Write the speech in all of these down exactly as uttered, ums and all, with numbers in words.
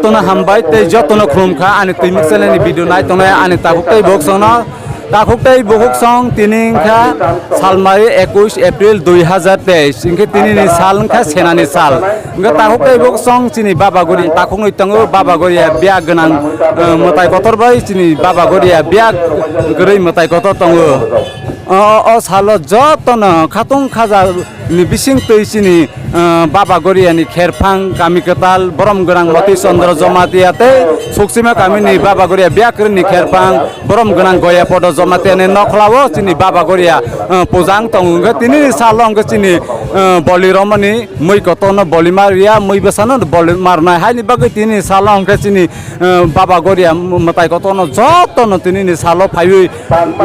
Jotono hambai tei jotono khulumkha ani Twimuk channel ni video nai tongnai ani takhuk tei bukhuk songno. Takhuk tei bukhuk song tini wngkha salmari ekush April dui hazar teis, hwnkhe tini ni sal wngkha senani sal. Hwnkhe takhuk tei bukhuk song chini Baba Gori takhuk nwi tongo, Baba Gori ya biya gwnang, eh, mwtai kotor bai chini Baba Gori ya biya kwrwi mwtai kotor tongo. O, o, o salo jotono khatung khaja ni bising twi chini, eh, Baba Goriya ni kherphang kami kwtal borom gwnang Moti Chandra Jamatia tei Suksima kami ni Baba Goriya biya kwrwi ni kherphang borom gwnang Goya Podo Jamatia ni nokhla o chini Baba Goriya, eh, puja wng tongo. Hwnkhe tini ni salo hwnkhe chini, eh, boli romani mui kotor no boli ma riya, mui bwsa no boli ma rwnai. Haini bagwi tini ni salo hwnkhe chini, eh, Baba Goriya mwtai kotor no jotono tini ni salo phaiwi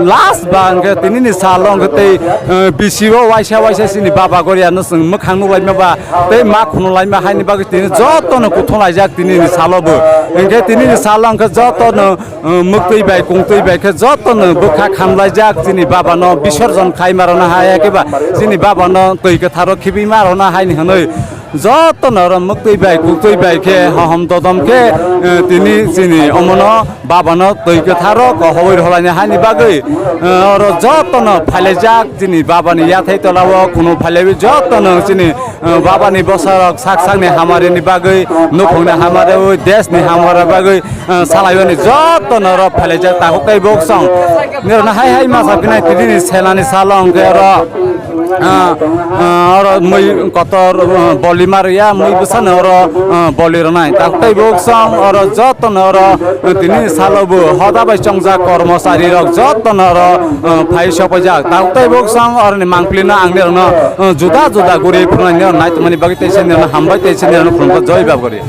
last ba hwnkhe tini ni salo hwnkhe tei, eh, bisi o waisa waisa chini Baba Goriya no chwng mwkhang nuklaima ba tei ma khunu laima haini bagwi tini jotono kuthung laijak tini ni salo bo. Hwnkhe tini ni salo hwnkhe jotono, eh, mwktwi bai kungtwi bai khe jotono bwkha khamlaijak chini Baba no bisorjon khai ma rwna haya khe ba chini Baba no twi kwtharo khibi ma rwna haini hwnwi. Jotono oro mwktwi bai, kuktwi bai khe, hohom dodom khe, eh, tini chini omono Baba no twi kwtharo kohobwi rwlaini haini bagwi, eh, oro jotono phailaijak chini Baba ni yathai tola o khunu phailawi jotono chini, eh, Baba ni bwsarok sak sak ni hamari ni bagwi, nukhung ni hamari o, desh ni hamari bagwi, eh, salaiwi jotono oro phailaijak takhuk tei bukhuk song. Nirok no hai hai masa pinai tini ni senani salo hwnkhe oro Ah, ah, oro mui kotor, ah, boli ma rwya, mui bwsano oro, ah, boli rwnai. Tak tei bukhuk song oro jotono oro, ah, tini salo bo hoda bai chongjak kormochari rok jotono oro, ah, phai sopaijak. Tak tei bukhuk song oroni mangpili no ang nirok no, ah, juda juda guri phunai nirok nai tongmani bagwi tei se nirok no hambai tei se nirok no khulumkha joi bab gori.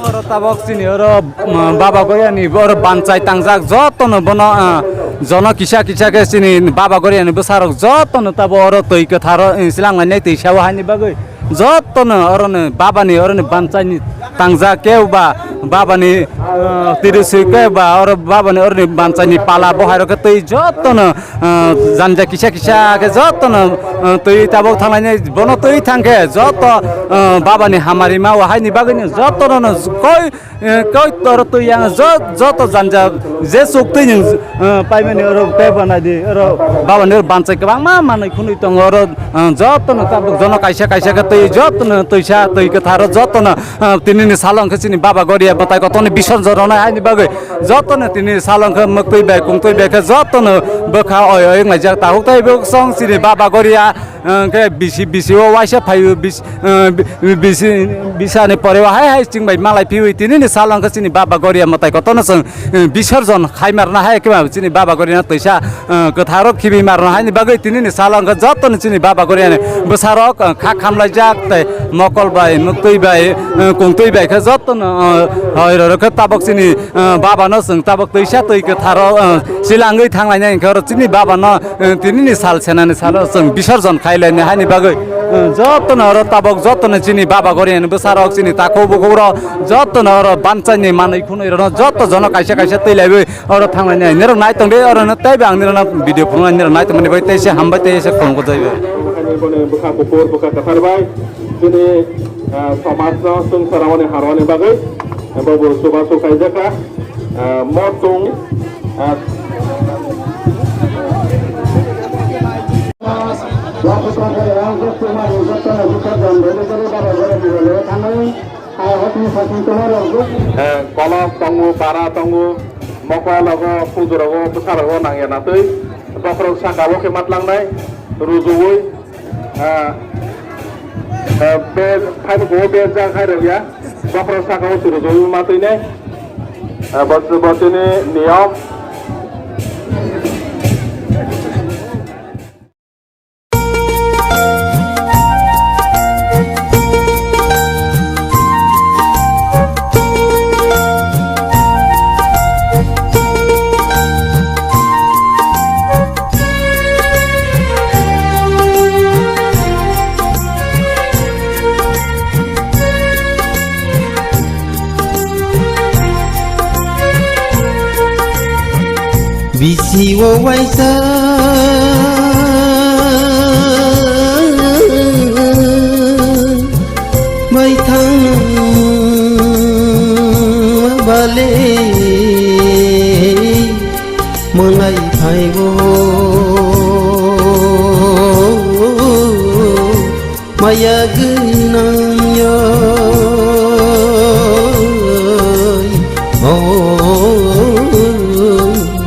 Oro tabok chini oro, um, Baba Goriani oro banchai tangjak jotono bono, uh, jono kisa kisa khe chini Baba Goriani bwsarok jotono tabok oro twi kwtharo, uh, swlanglainai twi sao haini bagwi. Jotono oroni babani oroni banchaini tangjak kebo ba babani, ah, tirisi kebo ba oro babani oroni banchaini pala bohairok khe twi jotono, ah, janja kisa kisa khe jotono, ah, twi tabok thanglainai bono twi thangkhe joto, ah, babani hamari ma o haini bagwino jotono koi Eh, koi toro twi yang jo-, joto janja je chuk twi ning, eh, paimani oro kebo naidi oro babani oro banchai kwbangma manwi khunui tongo oro, eh, jotono tabuk jono kaisa kaisa khe twi jotono twisa twi kwtharo jotono, eh, tinini salo hwnkhe chini Baba Goria bwtai kotorni bisorjon rwnai haini bagwi jotono tinini salo hwnkhe mwktwi bai kungtwi bai khe jotono bwkha oi oi wnglaijak tahuk tei bwsong chini Baba Goria. Hwnkhe bisi, bisi o waisa phaio, bis-, eh, bi-, bisi, bisani pore o hai hai chwng bai malai phiui tinini salo hwnkhe chini Baba Goria mwtai kotorno chwng, eh, bisorjon khai marna hai khe chini Baba Goria no twisa, eh, kwtharo khibi marna haini bagwi tinini salo hwnkhe jotono chini Baba Goria ni bwsarok, eh, kha khamlaijak tei mokol bai, mwktwi bai, eh, kungtwi bai khe jotono, eh, hoi roro khe tabok chini, eh, Baba no chwng tabok twisa twi kwtharo, eh, silangwi thanglainai hwnkhe oro chini Baba no Eh, tinini sal senani salo chwng bisorjon khailaini haini bagwi, eh, jotono oro tabok jotono chini Baba Goriani bwsarok chini takhuk bukhuk rok jotono oro banchaini manwi khunui rokno joto jono kaisa kaisa twi laiwi oro thanglaini nirok nai tongdi oro no teibo ang nirokno video phunuknai nirok nai tongmani bai teisa hambai teisa khulumkha jaibo. Bwkha bukur bwkha kwthar bai chini, eh, somajno chwng saramani harmani bagwi, eh, bobo chubachu kaijakha. Ah, motung, ah, eh, kolok tongo, bara tongo, mokol logo, pujo rogo, bwsa rogo nangya natwi, bokhorok saka o khe matlangnai, rujuwi, Ah, ah, be, phaino bo be jang khai rwya. Bokhorok saka o chwrwjagwi ma twi nai. Ah, bo, bo chini niyom. Siwo waisa bai thang bale mangai phaibo maya gwnang yo, o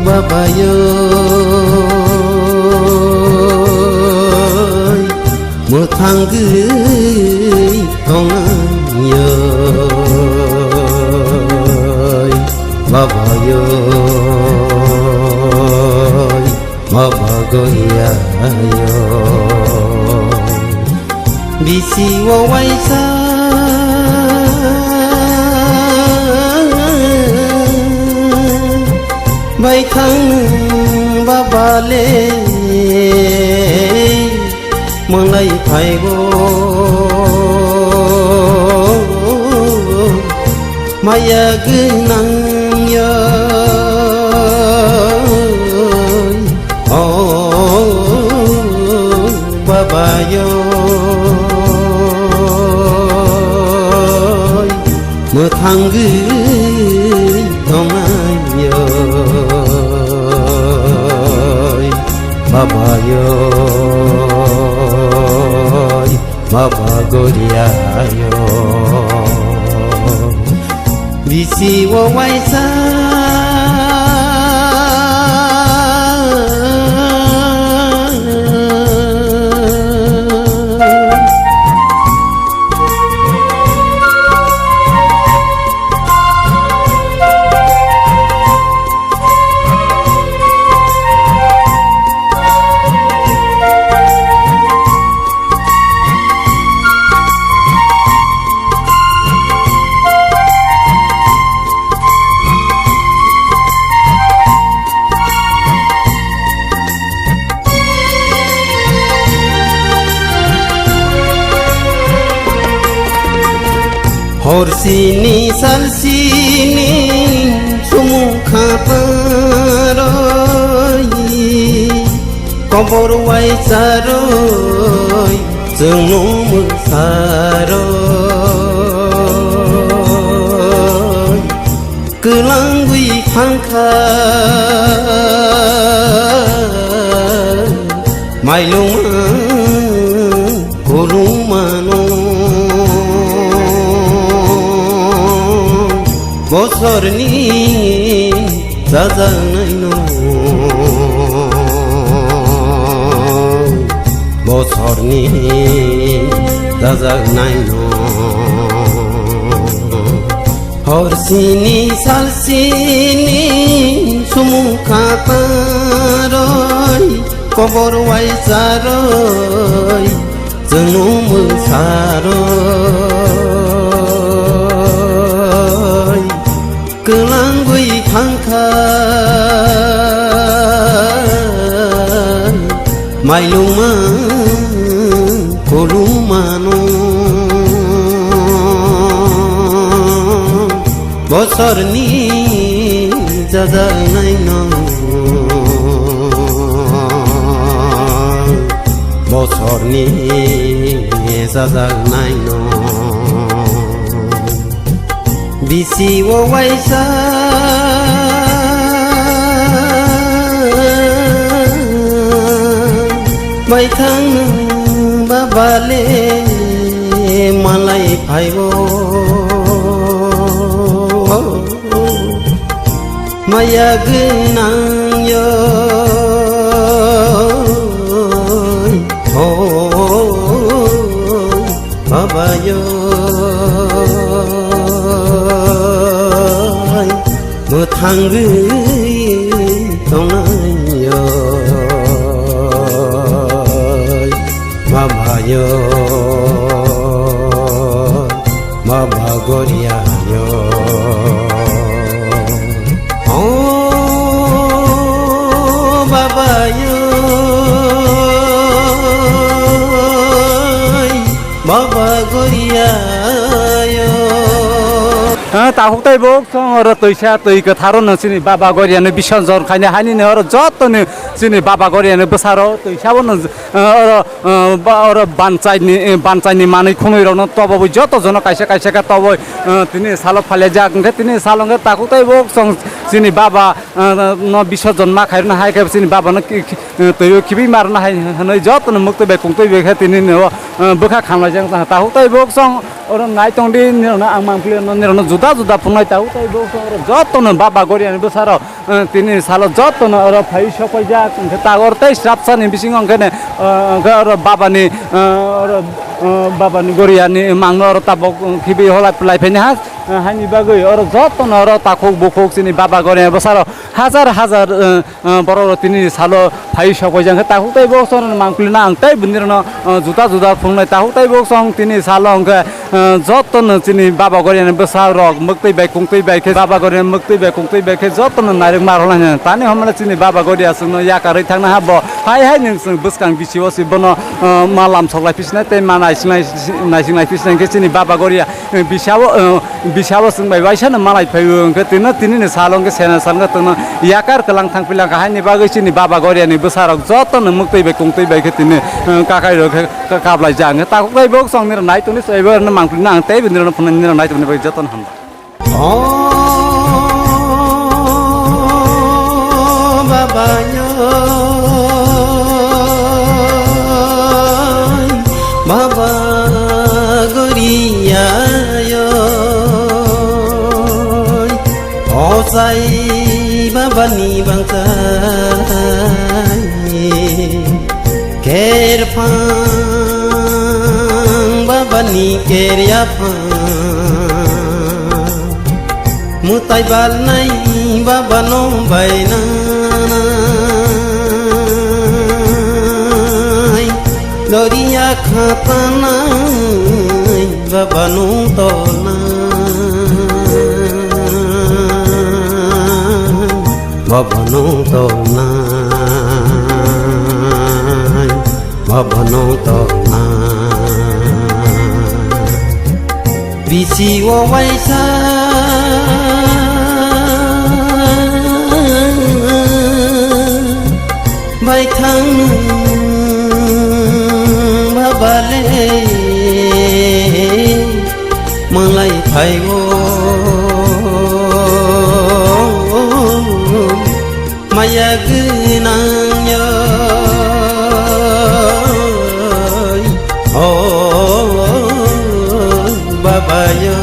baba yo, mwthang gwi tongnang yo, baba yo. Ma bagwi ya yo. Bisi o waisa bai thang baba le. Manglai phaibo maya gwnang yo, o baba yo, mwthang gwi tongnai yo. Baba yo, baba goria yo. Bisi o waisa. Hor sini sal sini sumung khaparoi, kobor wai charoi, chwng nung mwsaroi. Kwlangwi thangkha mailungma khulumano bosorni chajaknaino. Bosorni chajaknaino. Hor sini sal sini sumung khaparoi, kobor wai charoi, chwng nung mwsaroi. Kwlangwi thangkha mailungma khulumano bosorni chajaknaino. Bosorni chajaknaino. Bisi o waisa bai thang baba le malai phaibo maya gwnang yo. O baba yo, mwthang gwi tongnai yo, baba yo, baba goria yo. O baba yo, baba goria yo. Ah, takhuk tei buk song oro twisa twi kwtharo no chini Baba Goriano bisorjon khaina haini no oro joto no chini Baba Goriano bwsaro twisa bo no, ah, oro, ah, ba-, oro banchai ni, eh, banchai ni manwi khunui rok no tobo bo joto jono kaisa kaisa khe tobo, ah, tini salo phalya jak hwnkhe tini salo hwnkhe takhuk tei buk song chini Baba, ah, no bisorjon ma khairokno hai khe chini Baba no ki-, ki-, eh, twi o khibi marna hai hwnwi joto no mwktwi bai kungtwi bai khe tini no, ah, bwkha khamlai jak takhuk tei buk song. Oro nai tong di, nirokno ang mangpili no, nirokno juda juda phunai takhuk tei buk song oro jotono Baba Goriani bwsarok, eh, tini salo jotono oro phai sok paijak, hwnkhe tagor tei srapsani bisingo hwnkhe ne, eh, hwnkhe oro babani, eh, oro, eh, babani Goriani mangno oro tabok, eh, khibi holai phlai phaini ha, eh, haini bagwi oro jotono oro takhuk bukhuk chini Baba Goriani bwsarok hajar hajar, eh, ah, borok rok tini salo phai sok bai jang khe takhuk tei bok song mangpili na ang tei bini rok no, ah, juda juda phunuknai takhuk tei bok song tini salo hwnkhe, ah, joto no chini Baba Goriani bwsa rok mwktwi bai kungtwi bai khe Baba Goriani mwktwi bai kungtwi bai khe joto no nairok ma rwlainai tani hwnmano chini Baba Goria chwng no yakarwi thangna ha bo hai hai nwng chwng bwskang bisi o se bono, ah, ma lam sok lai phi sinai tei ma naising lai, naising lai phi sinai khe chini Baba Goria, eh, bisa o, eh, Bisabo chwng bai waisa no malai phaibo hwnkhe tino tini ni salo hwnkhe sena sal wngkha tongno yakar kwlang thang pila kha haini bagwi chini Baba Goriani bwsarok joto no mwktwi bai kungtwi bai khe tini, eh, kakai rok khe ka-, kablai jak hwnkhe takhuk tei bok song nirok nai tongni swbai bo mangpili nang tei bo nirok no phunuknai nirok nai tongni bagwi joto no hambai. O baba yo, baba Goria yo, o sai baba ni bangkai. Kerphang baba ni keryaphang, mutai balnai baba no bainanai, doriya khatanai baba no tolnai. Baba nung tongnai, baba nung tongnai. Bisi o waisa bai thang baba le. Malai phai o maya gwnang yo, o baba yo.